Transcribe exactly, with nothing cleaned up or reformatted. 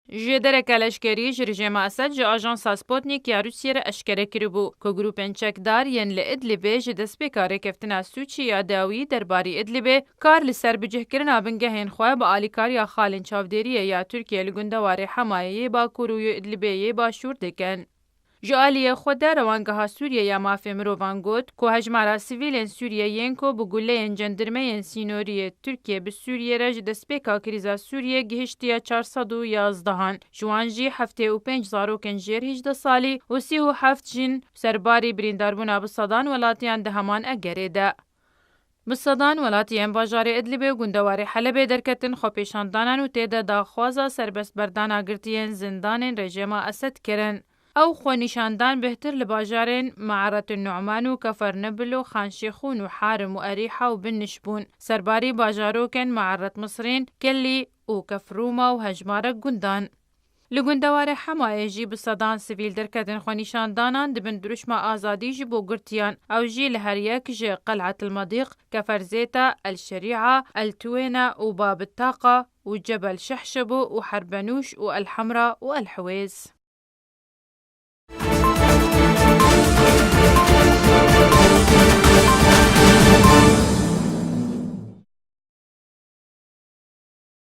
Jêdereke leşkerî ji rejîma Esed ji ajansa Sputnik ya Rûsiyê re eşkere kiribû, ku grûpên çekdar yên li Idlibê ji destpêka rêkeftina sûcî ya dawî derbarî Idlibê kar li ser bicihkirina bingehên xwe bi alîkariya xalên çavdêriyê ya Tirkiyê li gundewarê Hemayê yê Bakur û yê Idlibê yê Başûr dikin. Ji aliyê xwe de Rewangeha Sûriyê ya Mafê Mirovan got ku hejmara sivîlên Sûriyê yên ku bi guleyên cendirmeyên sînorî yê Tirkiyê bi Sûriyê re ji destpêka krîza Sûriyê gihiştiye çar sed û yazdehan. Ji wan jî heftê û pênc zarokên jêr hejdeh salî û sî û heft jin serbarî birîndarbûna bi sedan welatiyan di heman egerê de. Bi sedan welatiyên bajarê Idlibê û gundewarê Helebê derketin xwepêşandanan û tê de daxwaza serbestberdana girtiyên zindanên rejîma Esed kirin. Ew xwenîşandan bêhtir li bajarên Me'eret Nu'man û Kefer Nibil û Xan Şêxûn û Harim û Erîha û Bin Niş bûn. Serbarî bajarokên Me'eret Misrîn, Kelî û Kefrûma û hejmarek gundan. Li gundewarê Hemayê jî bi sedan sivîl derketin xwenîşandanan di bin dirûşma azadî ji bo girtiyan. Ew jî li her yek ji Qel'et el Medîq, Kefer Zêta, El Şerî'a, El Tuwêna û Bab Taqa û Cebel Şehşebo û Herbenûş û El Hemra û El Hiwêz.